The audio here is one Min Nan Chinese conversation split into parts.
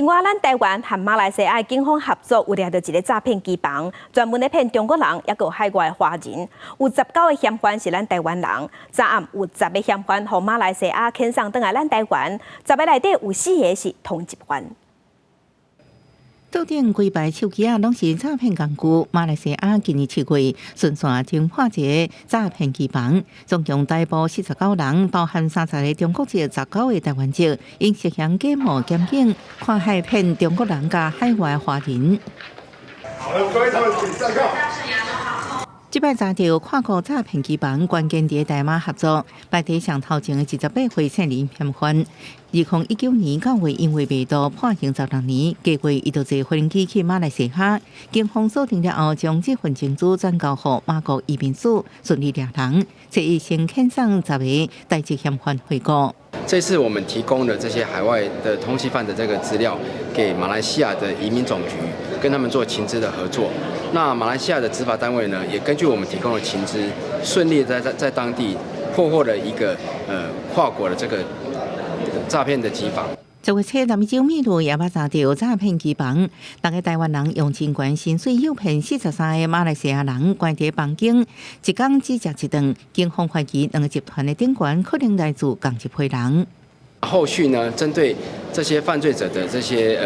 另外，咱台灣和馬來西亞警方合作，有掠著一个詐騙機房，專門咧騙中國人，抑閣有海外華人。有19個嫌犯是咱台灣人，昨暗有十個嫌犯予馬來西亞遣送轉來咱台灣，十個內底有四個是通緝犯。桌頂規排手機仔攏是詐騙工具。馬來西亞今年7月順線偵破一个詐騙機房，總共逮捕49人，包含30個中國籍、19個台灣籍，𪜶涉嫌假冒檢警，跨海騙中國人佮海外華人。好，這擺查著跨國詐騙機房，關鍵佇台馬合作，排佇上頭前的28歲姓林嫌犯。2019年9月，因為被盜判刑16年，過月伊就坐飛機去馬來西亞，警方鎖定了後，將這份證據轉交予馬國移民署，順利掠人，這一先遣送十个台籍嫌犯回國。這次我們提供了這些海外的通緝犯的這個資料，給馬來西亞的移民總局，跟他們做情資的合作。那馬來西亞的執法單位呢，也根據我們提供的情資，順利在當地破獲了一個跨國的這個詐騙的機房。10月初，南美洲秘魯也捌查著詐騙機房，六个台灣人用真懸薪水誘騙43個馬來西亞人關佇房間，一工只食一頓。警方懷疑兩个集團的頂懸可能來自仝一批人。後續呢，針對這些犯罪者的這些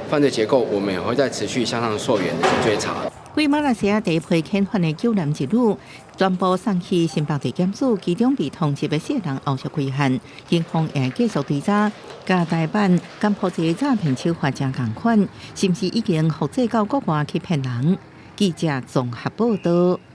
犯罪結構，我們也會再持續向上溯源的去追查。為馬來西亞第一批遣返的九男一女，全部送去新北地檢署，其中被通緝的四人後續歸案，警方也繼續追查，佮台版柬埔寨詐騙手法誠仝款，是毋是已經複製到國外去騙人？記者綜合報導。